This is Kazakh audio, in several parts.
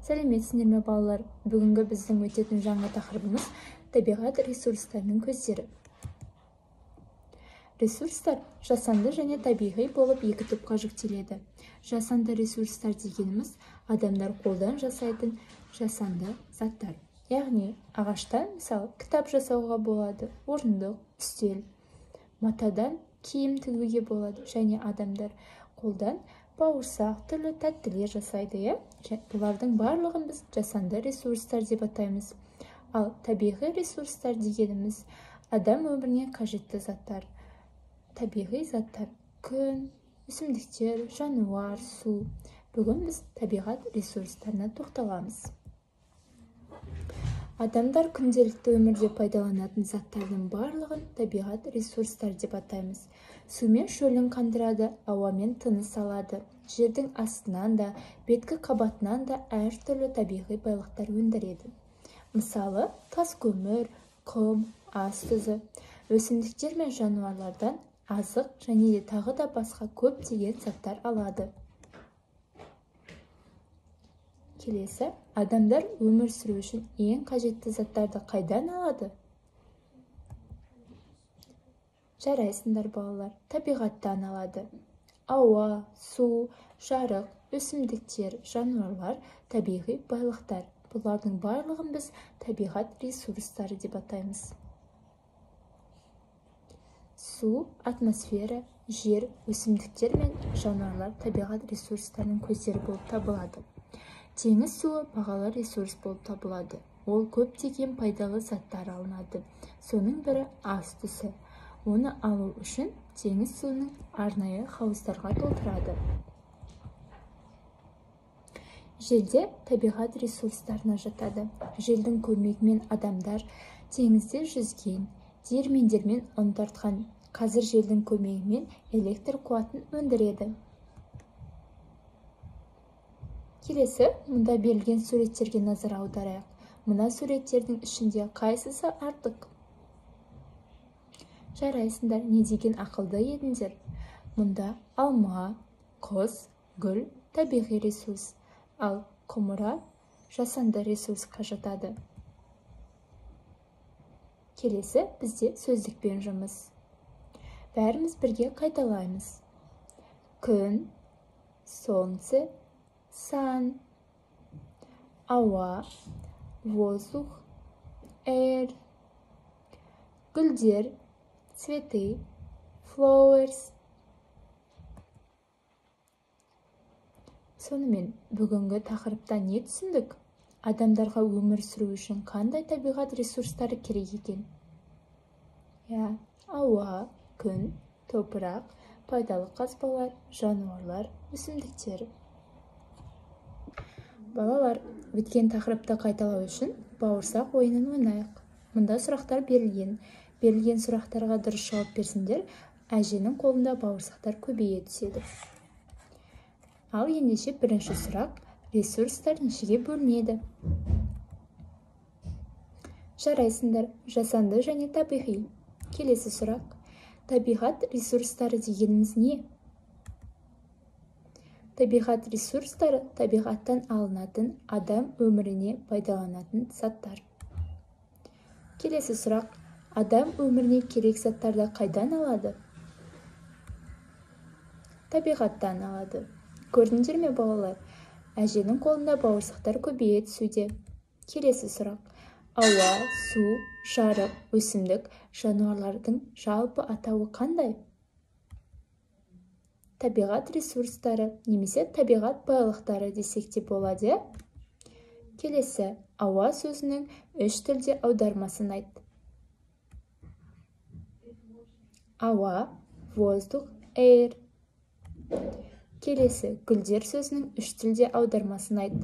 Сәлеметсіңдер ме, балалар? Бүгінгі біздің өтетін жаңа тақырыбымыз табиғат ресурстарының көздері. Ресурстар жасанды және табиғи болып екі топқа жіктеледі. Жасанды ресурстар дегеніміз адамдар қолдан жасайтын жасанды заттар. Яғни ағаштан, мысалы, кітап жасауға болады, орындық, үстел, матадан киім тігуге болады және адамдар қолдан бауырсақ, түрлі тәттілер жасайды, иә? Бұлардың барлығын біз жасанды ресурстар деп атаймыз. Ал табиғи ресурстар дегеніміз адам өміріне қажетті заттар. Табиғи заттар: күн, өсімдіктер, жануар, су. Бүгін біз табиғат ресурстарына тоқталамыз. Адамдар күнделікті өмірде пайдаланатын заттардың барлығын табиғат ресурстары деп атаймыз. Сумен шөлін қандырады, ауамен тыныс алады. Жердің астынан да, беткі қабатынан да әртүрлі табиғи байлықтар өндіреді. Мысалы, тас көмір, құм, ас тұзы, өсімдіктер мен жануарлардан азық және де тағы да басқа көптеген заттар алады. Келесі, адамдар өмір сүру үшін ең қажетті заттарды қайдан алады? Жарайсыңдар, балалар, табиғаттан алады. Ауа, су, жарық, өсімдіктер, жануарлар табиғи байлықтар. Бұлардың барлығын біз табиғат ресурстары деп атаймыз. Су, атмосфера, жер, өсімдіктер мен жануарлар табиғат ресурстарының көздері болып табылады. Теңіз суы бағалы ресурс болып табылады. Ол көптеген пайдалы заттар алынады. Соның бірі ас тұзы. Оны алу үшін теңіз суының арнайы хауыздарға толтырады. Желде табиғат ресурстарына жатады. Желдің көмегімен адамдар теңізде жүзген, диірмендермен ұн тартқан. Қазір желдің көмегімен электр қуатын өндіреді. Келесі, мұнда берілген суреттерге назар аударайық. Мына суреттердің ішінде қайсысы артық? Жарайсыңдар, не деген ақылды едіңдер. Мұнда алма, құс, гүл табиғи ресурс, ал құмыра жасанды ресурсқа жатады. Келесі бізде сөздікпен жұмыс. Бәріміз бірге қайталаймыз. Күн, солнце, сан, ауа, воздух, air, гүлдер, цветы, flowers. Сонымен, бүгінгі тақырыпта не түсіндік? Адамдарға өмір сүру үшін қандай табиғат ресурстары керек екен? Иә, ауа, күн, топырақ, пайдалы қазбалар, жануарлар, өсімдіктер. Балалар, өткен тақырыпты қайталау үшін бауырсақ ойынын ойнайық. Мұнда сұрақтар берілген. Берілген сұрақтарға дұрыс жауап берсеңдер, әженің қолында бауырсақтар көбейе түседі. Ал ендеше бірінші сұрақ, ресурстар нешеге бөлінеді? Жарайсыңдар, жасанды және табиғи. Келесі сұрақ, табиғат ресурстары дегеніміз не? Табиғат ресурстары табиғаттан алынатын, адам өміріне пайдаланатын заттар. Келесі сұрақ, адам өміріне керек заттарды қайдан алады? Табиғаттан алады. Көрдіңдер ме, балалар? Әженің қолында бауырсақтар көбейе түсуде. Келесі сұрақ, ауа, су, жарық, өсімдік, жануарлардың жалпы атауы қандай? Табиғат ресурстары немесе табиғат байлықтары десек те болады. Келесі, ауа сөзінің үш тілде аудармасын айт. Ауа, воздух, air. Келесі, гүлдер сөзінің үш тілде аудармасын айт.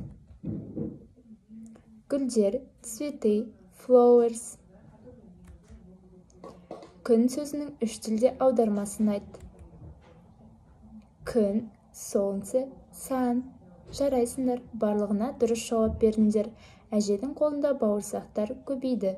Гүлдер, цветы, flowers. Күн сөзінің үш тілде аудармасын айт. Күн, солнце, сан. Жарайсыңдар, барлығына дұрыс жауап бердіңдер. Әженің қолында бауырсақтар көбейді.